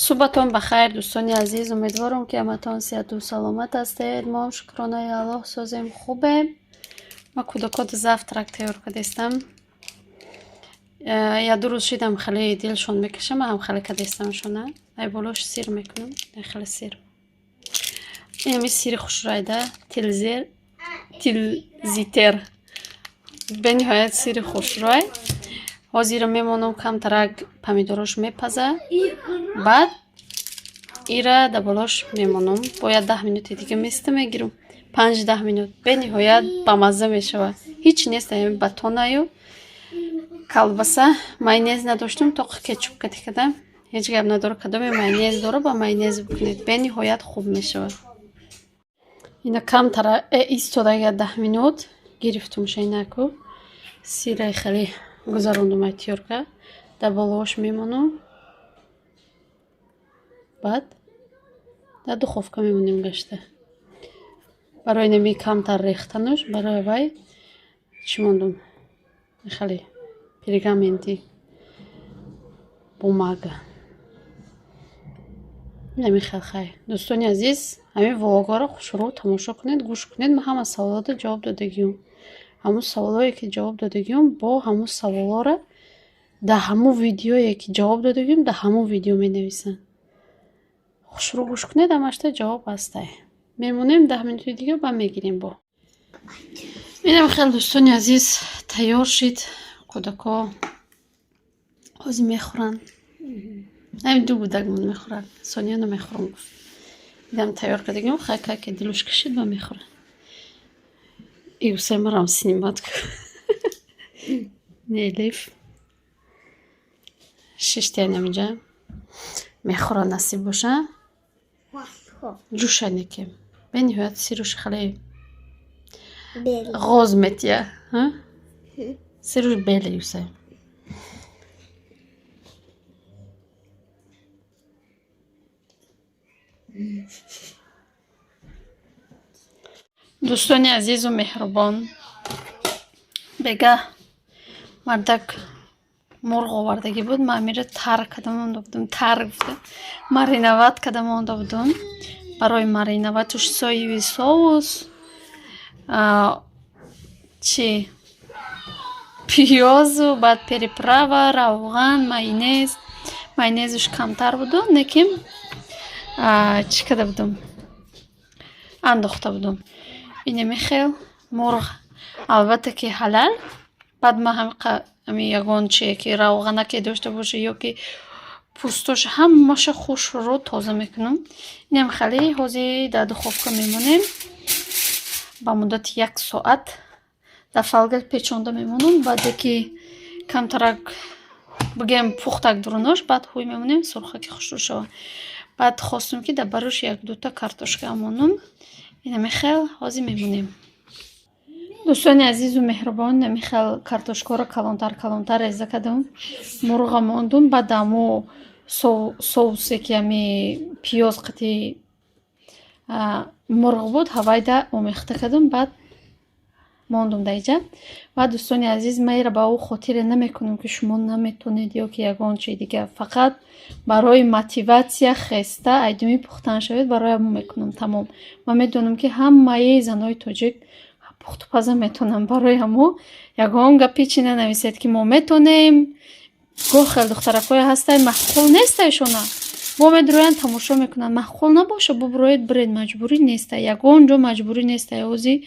Субҳатон ба хайр, дӯстони азиз. Умедворам, ки ҳаматон сиҳату саломат ҳастед. Мо ҳам, шукронаи Аллоҳ, созем, хубем. Ма кӯдакода завтрак тайёр кардастам. Як ду рӯз шидам, хеле дилшон мекашам, ҳам хеле кардастамшона. Ай болош сир мекунам, хеле сир. Инами сири хушрайда, тилзер, тилзитер. Бениҳоят сири хушрӯй. Ҳозира мемонам, камтарак помидорош мепаза, баъд ира да болош мемонам. Бояд 10 минути дига места мегирам. 5-10 минут бениҳоят бамазза мешавад. Ҳеч нест, батонаю колбаса, майонез надоштум, тоқ кетчуп кати кардам. Ҳеҷ гап надора, кадоме майонез дора, ба майонез бикунед, бениҳоят хуб мешавад. Ина камтара истода, 10 минут гирифтумша. Инаку сираи хеле гузарондум, ай тёрка дар болоаш мемонам, баъд дар духовка мемонем гашта. Барои нами камтар рехтануш, барои вай чӣ мондум? Хеле пергаменти бумага. Инами хел. Хай, дӯстони азиз, ҳамин влогҳоро хушрӯ тамошо кунед, гӯш кунед. Ман ҳама саволоро ҷавоб додагиём. Ҳамун саволое ки ҷавоб додагиём, бо ҳамун саволҳоро дар ҳамун видеое ки ҷавоб додагиём, дар ҳамун видео менависанд. Хушрӯ гӯш кунед, ҳамашта ҷавоб ҳастай. Мемонем 10 минути дига, ба мегирем бо. Инам хел, дӯстони азиз, тайёр шид. Кӯдако ҳозир мехӯранд. Ҳамин ду кӯдакмон мехӯрад. Сония намехӯрам гуфт. Идам тайёр кардагим, хай, ки дилуш кашид, ба мехӯрад. Игусай марам снимать. Не, Элиф. Шиштиян ҳаминҷа. Мехӯрад, насиб боша. Ҷӯшане ки бениҳоят сируш хеле ғоз метия. Сируш белый, юсай. Дӯстони азизу меҳрубон, бегаҳ мардак мурғ овардагӣ буд. Ман амира тар карда монда будам, тар гуфта, мариновать карда монда будам. Барои мариновать уш соевый соус, чи, пиёзу, баъд приправа, равған, майонез. Майонезаш камтар буду, лекин чӣ карда будам, андохта будам. Инами хел мурғ, албатта ки ҳалал. Баъд ман ҳами ягон чие ки равғанаке дошта боша ё ки пӯстоша, ҳамаша хушрӯ тоза мекунам. Инам хеле ҳозир дар духовка мемонем ба муддати як соат, дар фольга печонда мемонам. Баъде ки камтарак, бигӯем, пухтак дурунош, баъд ҳӯй мемонем, сурхаки хушрӯ шавад. Баъд хостум, ки дар барош як дута картошка монам. Инами хел ҳозир мемонем. Дӯстони азизу меҳрубон, инами хел картошкаҳоро калонтар калонтар реза кардам, мурға мондум. Баъд ҳамо соусе ки ҳами пиёз қати мурғ буд, ҳавайда омехта кардам, баъд мондум дар иҷа. Ва, дӯстони азиз, ман инро ба ӯ хотире намекунам, ки шумо наметонед ё ки ягон чизи дигар. Фақат барои мотиватсия хеста айдуми пухтан шавед, барои ҳамон мекунам, тамом. Ман медонам, ки ҳамаи занои тоҷик пухтупаза метонанд. Барои ҳамо ягон гапи чӣ нанависед, ки мо метонем. Гоҳ хел духтаракҳое ҳастанд, маъқул нестаишона, бо медроянд, тамошо мекунанд. Маъқул набоша, бубуроед, биред, маҷбурӣ неста, ягон ҷо маҷбурӣ неста. Ҳозир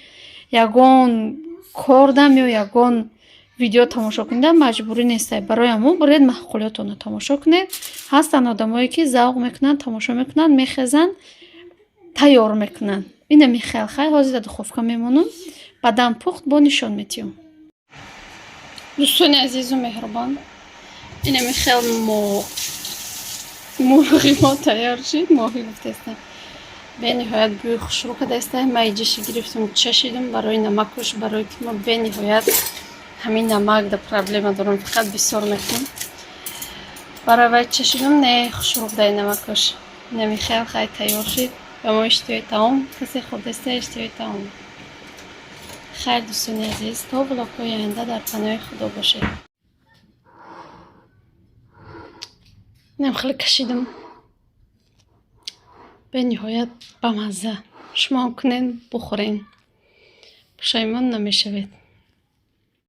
ягон кордам ё ягон видео тамошо кунедам, маҷбурӣ неста. Барои ҳамон биред, маъқулиётонро тамошо кунед. Ҳастанд одамое ки завқ мекунанд, тамошо мекунанд, мехезанд, тайёр мекунанд. Инами хел. Хай, ҳозир дар духовка мемонам, баъдан пухт, бо нишон метиҳам. Дӯстони азизу меҳрубон, инами хел мо мурғи мо тайёр шид. Моҳӣ гуфтаистам, бениҳоят бӯи хушрӯ кардаиста. Ман иҷиша гирифтам, чашидам барои намакуш, барои ки ма бениҳоят ҳамин намак да проблема дорам, фақат бисёр мекунам. Барои вай чашидам. Не, хушрӯ будаи намакуш. Инами хел, хай, тайёр шид. Ба мо иштиҳои таом, касе хӯрдаиста, иштиҳои таом. Хайр, дӯстони азиз, то влогҳои оянда дар паноҳи Худо бошед. Инам хеле кашидам. Бениҳоят бамазза. Шумоам кунен, бухӯрен, пушаймон намешавед.